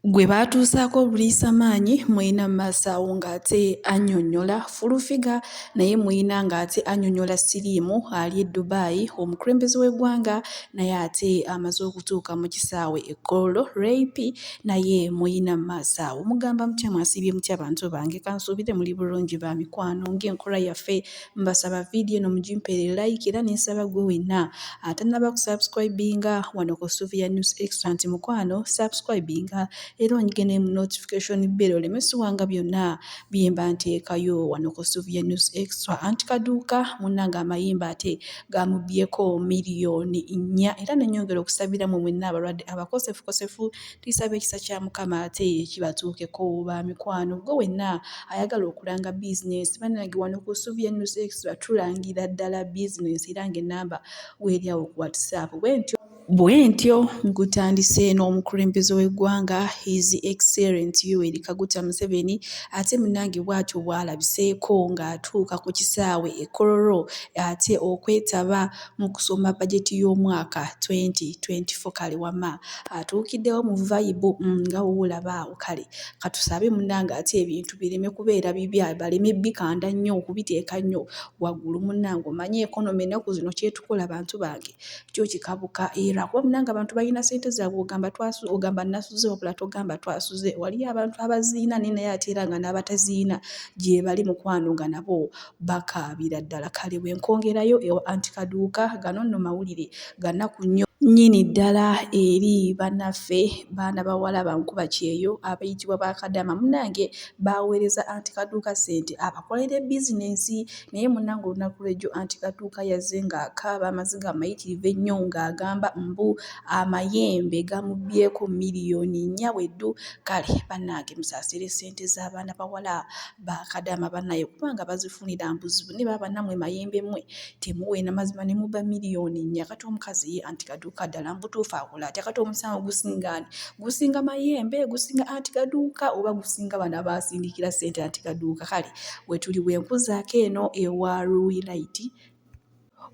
Gwe baatuusaako obuliisamaanyi muyina mu maaso awo ng'ate annyonnyola Full Figure, naye muyina ng'ate annyonnyola siriimu ali e Dubai. Omukulembeze w'eggwanga naye ate amaze okutuuka mu kisaawe e Kololo. Ray P naye muyina mu maaso awo. Mugamba mutya, mwasiibye mutya bantu bange? Kansuubire muli bulungi ba mikwano. Ng'enkola yaffe, mbasaba vidiyo eno mugimpeere like, era nensaba gwe wenna atannaba kusubscribinga wano ku Sylvia News Extra nti mukwano subscribinga era onyige ne mu notification bell oleme suwanga byonna byemba nteekayo wano ku Sylvia News Extra. Anti Kaduuka munnange amayimba ate gamubbyeko 4 miliyoni, era nenyongera okusabira mu mwenna abalwadde abakosefukosefu, tusaba ekisa kya Mukama ate kibatuukeko ba mikwano. Gwe wenna ayagala okulanga bizinensi, bannange, wano ku Sylvia News Extra tulangira ddala bizinensi, era ng'ennamba weeri awo ku WhatsApp. Bwe ntyo bwe ntyo nkutandise n'omukulembeze w'eggwanga, His Excellence Yoweri Kaguta Museveni, ate munnange bw'atyo bw'alabiseeko ng'atuuka ku kisaawe e Kololo ate okwetaba mu kusoma bajeti y'omwaka 2024. Kale wamma atuukiddewo mu vibe nga woolaba awo. Kale katusabe munnange ate ebintu bireme kubeera bibi, baleme bikanda nnyo okubiteeka nnyo waggulu. Munnange, omanyi economy ennaku zino kyetukola, bantu bange, kyo kikabuka era kuba munnange abantu balina ssente zaabwe. Ogamba ogamba nasuze, wabula togamba twasuze. Waliyo abantu abaziina naye naye ate era nga n'abataziina gye bali, mukwano, nga nabo bakaabira ddala. Kale bwe nkwongerayo ewa Anti Kaduuka, gano nno mawulire ganaku nnyo nnyini ddala eri bannaffe baana bawala bankuba kyeyo abayitibwa bakadama. Munnange, baweereza Anti Kaduuka ssente abakolere bizinensi, naye munnange olunaku lw'ejjo Anti Kaduuka yazze ng'akaaba amaziga amayitirivu ennyo ng'agamba mbu amayembe gamubbyeko 4 miliyoni bweddu. Kale bannange, musaasire ssente z'abaana bawala bakadama bannaye, kubanga bazifunira mbuzibu. Ne baba nammwe mayembe mmwe temuweena mazima ne muba 4 miliyoni. Kati omukazi ye Anti Kaduuka ddala mubutuufu akola atya? Kati omusango gusinga ani? Gusinga mayembe, gusinga Anti Kaduuka, oba gusinga bano abaasindikira ssente Anti Kaduuka? Kale wetuli bwenkuzaako eno ewa Ruwilight.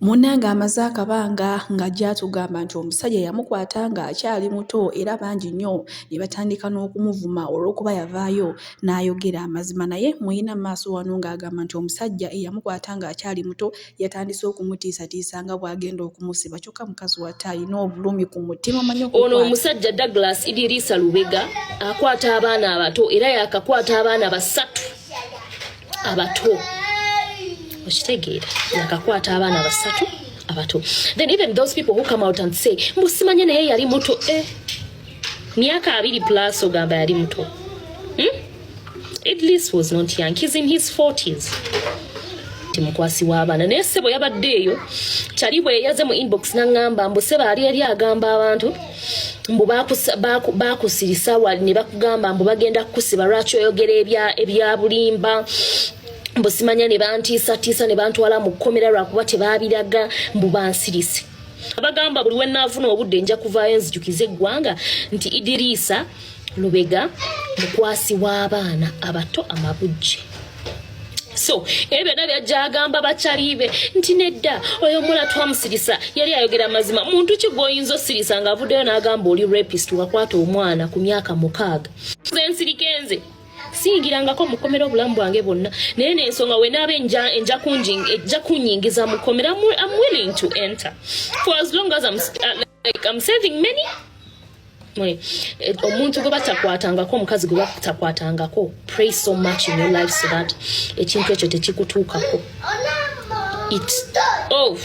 Munnange amaze akabanga nga gy'atugamba nti omusajja yamukwata ng'akyali muto, era bangi nnyo ne batandika n'okumuvuma olw'okuba yavaayo n'ayogera amazima. Naye muyina mu maaso wano ng'agamba nti omusajja eyamukwata ng'akyali muto yatandise okumutiisatiisa nga bw'agenda okumusiba, kyokka mukazi watte alina obulumi ku mutima, omanyi. Ono omusajja Douglas Idirisa Lubega akwata abaana abato, era yakakwata abaana basatu abato. Okitegeera? Yakakwata abaana basatu abato. Then even those people who come out and say mbu simanye naye yali muto, eh, myaka 20 plus ogamba yali muto, Idris was not young. He's in his 40s. Mukwasi w'abaana. Naye ssebo yabadde eyo kyali bwe yaze mu inbox n'aŋŋamba mbu ssebo ali eri agamba abantu mbu bakusirisa wali ne bakugamba mbu bagenda kukusiba lwaki oyogera ebya bulimba, mbu simanya ne bantiisatiisa ne bantwala mu kkomera lwakuba tebaabiraga, mbu bansirise. Abagamba buli wenaafuna obudde nja kuvaayo nzijukize eggwanga nti Idiriisa Lubega mukwasi w'abaana abato amabujje. So ebyo byonna byajja agamba bakyalibe nti nedda, oyo omuwala twamusirisa yali ayogera mazima. Muntu ki gw'oyinza osirisa ng'avuddeyo n'agamba oli rapist, wakwata omwana ku myaka 6? Nze nsirike, nze siyingirangako mukomera obulamu bwange bwonna, naye n'ensonga wenaaba ejja kunyingiza mukomera, I'm willing to enter for as long as like I'm saving many. Omuntu gwe batakwatangako, omukazi gwe batakwatangako, pray so much in your life so that ekintu ekyo tekikutuukako. It oh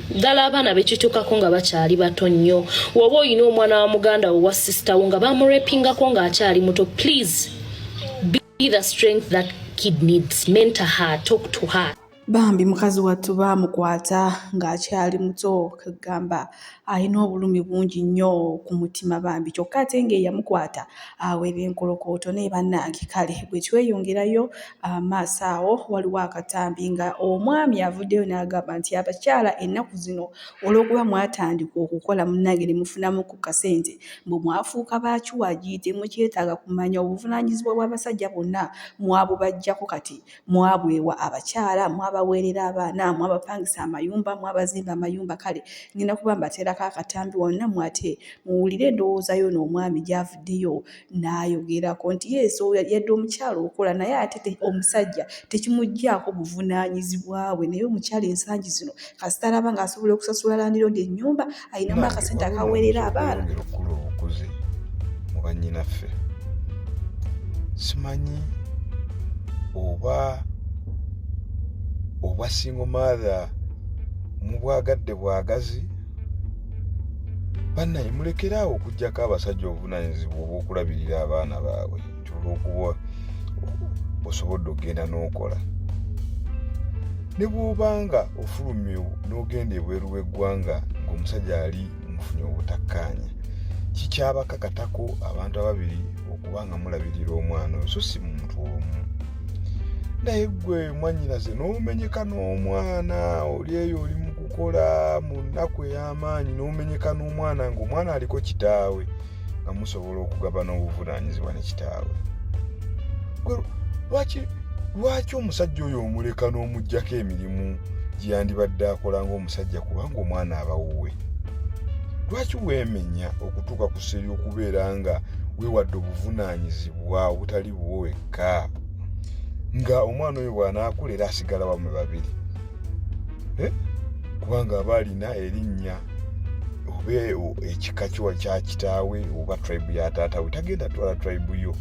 ddala abaana bekituukako nga bakyali bato nnyo. Woba olina omwana wa muganda wo, wa sister wo, nga bamurepingako ng'akyali muto, please be the strength that kid needs. Mentor her, talk to her. Bambi mukazi wattu baamukwata ng'akyali muto, kagamba alina obulumi bungi nnyo ku mutima bambi, kyokka ate ng'eyamukwata awera enkolokooto. Naye bannange, kale bwe tweyongerayo amaaso awo waliwo akatambi nga omwami avuddeyo n'agamba nti abakyala ennaku zino olw'okuba mwatandika okukola, munnange, ne mufunamu ku kasente, mbu mwafuuka bakiwagi, temukyetaaga kumanya obuvunaanyizibwa bw'abasajja bwonna mwabubaggyako, kati mwabwewa abakyala. Mwaba mwabaweerera abaana, mwabapangisa amayumba, mwabazimba amayumba, kale ngenda kuba mbateerako akatambi wano nammwe ate muwulire endowooza y'ono omwami gy'avuddeyo n'ayogerako nti yes yadde omukyala okola naye ate omusajja tekimuggyaako buvunaanyizibwa bwe naye omukyala ensangi zino kasita alaba ng'asobola okusasula landiroodi ennyumba alinamu akasente akaweerera abaana. Okukula obukuzi mu bannyinaffe simanyi oba obwa single mother mubwagadde bwagazi. Bannaye, mulekere awo okugyako abasajja obuvunaanyizibwa obw'okulabirira abaana baabwe nti olw'okuba osobodde okugenda n'okola. Ne bw'obanga ofulumye n'ogenda ebweru w'eggwanga ng'omusajja ali mufunye obutakkaanya, kikyabakakatako abantu ababiri okuba nga mulabirira omwana oyo, so si muntu omu. Naye ggwe mwannyinaze n'omenyeka n'omwana oli eyo, oli mu kukola mu nnaku ey'amaanyi, n'omenyeka n'omwana ng'omwana aliko kitaawe, nga musobola okugabana obuvunaanyizibwa ne kitaawe. Lwaki lwaki omusajja oyo omuleka n'omuggyako emirimu gye yandibadde akola ng'omusajja, kubanga omwana abawuwe? Lwaki weemenya okutuuka ku ssa ery'okubeera nga weewadde obuvunaanyizibwa obutali buwo wekka, nga omwana oyo bw'anaakula era asigala wammwe babiri? Eh? Kubanga aba alina erinnya oba ekika kya kitaawe oba tribe ya taata we, tagenda twala tribe yo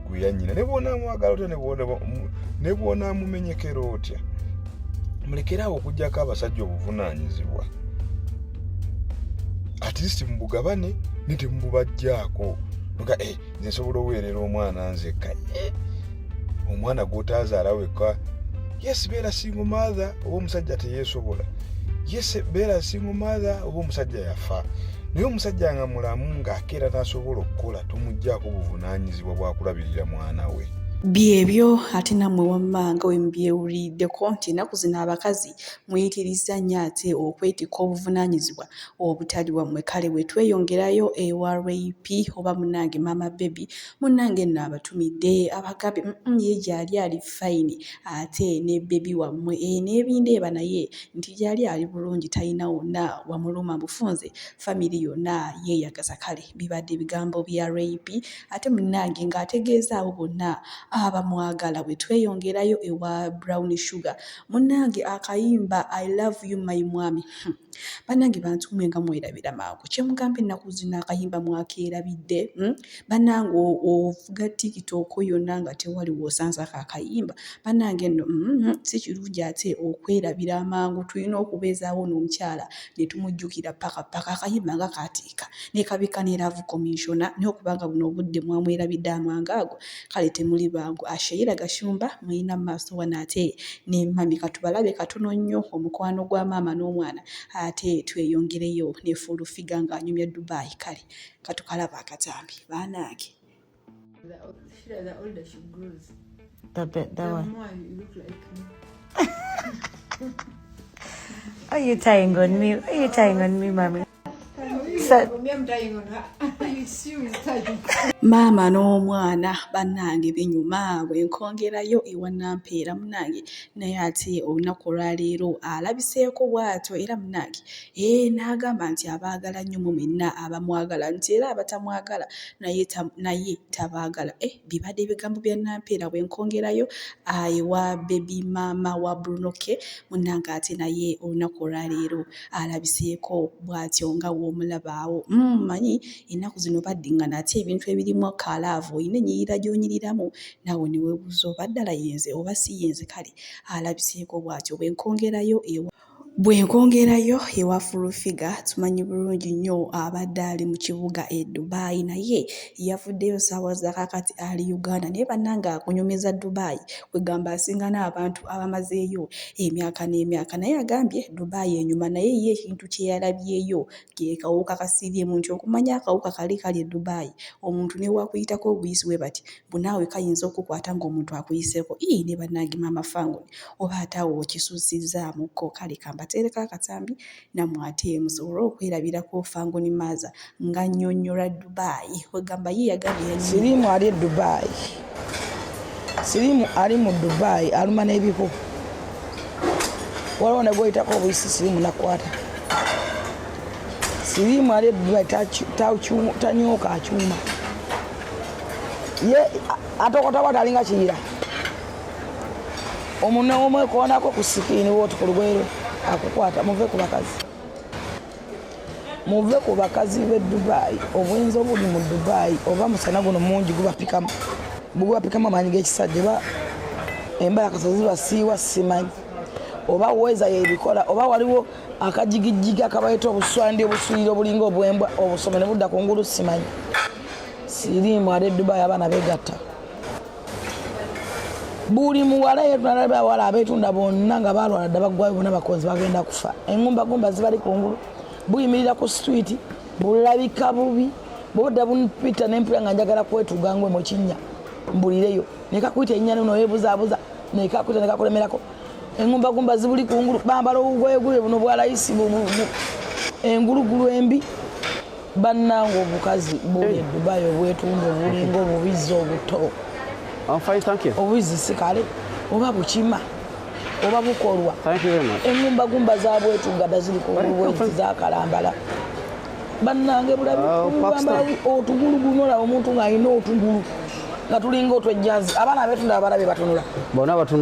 gwe ya nnyina. Ne bw'onaamwagala otya, ne bw'onaamumenyekera otya, mulekere awo okugyako abasajja obuvunaanyizibwa. At least mubugabane ne temububajjaako nga eh, nze nsobola oweerera omwana nzekka. Eh, omwana gw'otaazaala wekka? Yes, beera single mother oba omusajja teyeesobola. Yes, beera single mother oba omusajja yafa. Naye omusajja nga mulamu ng'akeera n'asobola okukola, tomugjaako buvunaanyizibwa bwakulabirira mwana we. Byebyo ate nammwe wamma nga we mubyewuliddeko nti ennaku zino abakazi muyitirizza nnyo ate okwetikka obuvunaanyizibwa obutali wammwe. Kale bwe tweyongerayo ewa Ray P oba munnange Maama Baby, munnange nno abatumidde abagambye ye gyali ali fine ate ne baby wammwe n'ebindeeba naye nti gyali ali bulungi, talina wonna wamuluma, bufunze family yonna yeeyagaza. Kale bibadde ebigambo bya Ray P ate munnange ng'ategeeza abo bonna abamwagala. Bwe tweyongerayo ewa Brown Sugar, munnange akayimba "I love you my mwami". Bannange bantu mmwe nga mwerabira mangu, kyemugamba ennaku zino akayimba mwakeerabidde? Bannange, ovuga TikTok yonna nga tewali w'osanzako akayimba. Bannange nno si kirungi ate okwerabira amangu. Tulina okubeezaawo n'omukyala ne tumujjukira paka paka. Akayimba nga kaatiika ne kabika ne Love Commissioner, naye okubanga buno obudde mwamwerabidde amangu ago, kale temuli bangu. Sheila Gashumba mulina mu maaso wano ate ne mami, katubalabe katono nnyo omukwano gwa maama n'omwana, ate tweyongereyo ne Full Figure ng'anyumya Dubai. Kale katukalaba akatambi baanange. The older she grows, The the one. more you look like me. Are you tying on me? Are you tying on me, mommy? So, Me, I'm tying on her. It's you is tying. Maama n'omwana bannange binyuma. Bwe nkongerayo ewa Nampeera, munnange naye ate olunaku olwaleero alabiseeko bw'atyo era munnange ee n'agamba nti abaagala nnyo mu mwenna abamwagala, nti era abatamwagala naye naye tabaagala. Bibadde ebigambo bya Nampeera. Bwe nkongerayo ewa baby maama wa Bruno K, munnange ate naye olunaku olwaleero alabiseeko bw'atyo nga w'omulabaawo. Manyi ennaku zino baddiŋŋana ate ebintu ebirimu ka love, olina ennyirira gy'onyiriramu naawe ne weebuuza oba ddala yenze oba si yenze. Kale alabiseeko bw'atyo. Bwe nkongerayo ewa Full Figure, tumanyi bulungi nnyo abadde ali mu kibuga e Dubai, naye yavuddeyo ssaawa za kaakati ali Uganda. Naye bannange akunyumiza Dubai, kwegamba asinga n'abantu abamazeeyo emyaka n'emyaka. Naye agambye Dubai enyuma, naye ye ekintu kye yalabyeyo ke kawuka ka siriimu, nti okumanya akawuka kali kali e Dubai, omuntu ne bw'akuyitako obuyisi bwe bati bunaawe kayinza okukwata ng'omuntu akuyiseeko. Ii, ne bannange maama Fangoni oba ate awo okisussizzaamukko. Kale kambateereko akatambi nammwe ate musobole okwerabirako Fangoni Maaza ng'annyonnyola Dubai. Kwegamba ye yagambye Siriimu ali e Dubai, siriimu ali mu Dubai aluma n'ebiku. Waliwo ne gwoyitako obuyisi siriimu nakukwata. Siriimu ali e Dubai tanyooka akyuma. Ye atokota bwati alinga kiyira. Omunne omwekoonako ku sikiini wooti ku lugoye lwe akukwata. Muve ku bakazi. Muve ku bakazi b'e Dubai. Obwenzi obuli mu Dubai oba musana guno mungi gubapikamu. Gubapikamu amaanyi g'ekisajja oba embalakasa zibasiiwa simanyi. Oba weeza yebikola oba waliwo akajigijigi akabayita obuswandi obusulira obulinga obwembwa obusome ne budda ku ngulu simanyi. Siriimu ali e Dubai abaana begatta. Buli muwala yetunalaba abawala abetunda bonna nga balwala dda baggwayo bonna bakonzi bagenda kufa. Engumbagumba zibali kungulu buyimirira ku street bulabika bubi bwobadda bunpita nempulira nga njagala kwetuga ngwe mu kinnya mbulireyo nekakuyita erinnya lyo noyebuzabuza nekakuyita nekakulemerako. Engumbagumba zibuli kungulu bambala obugoyegoye buno bwa layisi engulugulu embi. Bannange obukazi buli e Dubai obwetunda obulinga obubizzi obuto. I'm fine, thank you. Obubizzi si kale oba bukima oba bukolwa. Thank you very much. Engumbagumba zabwetuga dda ziri ku bwezi zakalambala. Bannange bulabi bwambala otugulu guno olaba omuntu ng'alina otugulu nga tulinga otw'ejjanzi. Abaana abeetunda abalabye batunula. Bonna batunula.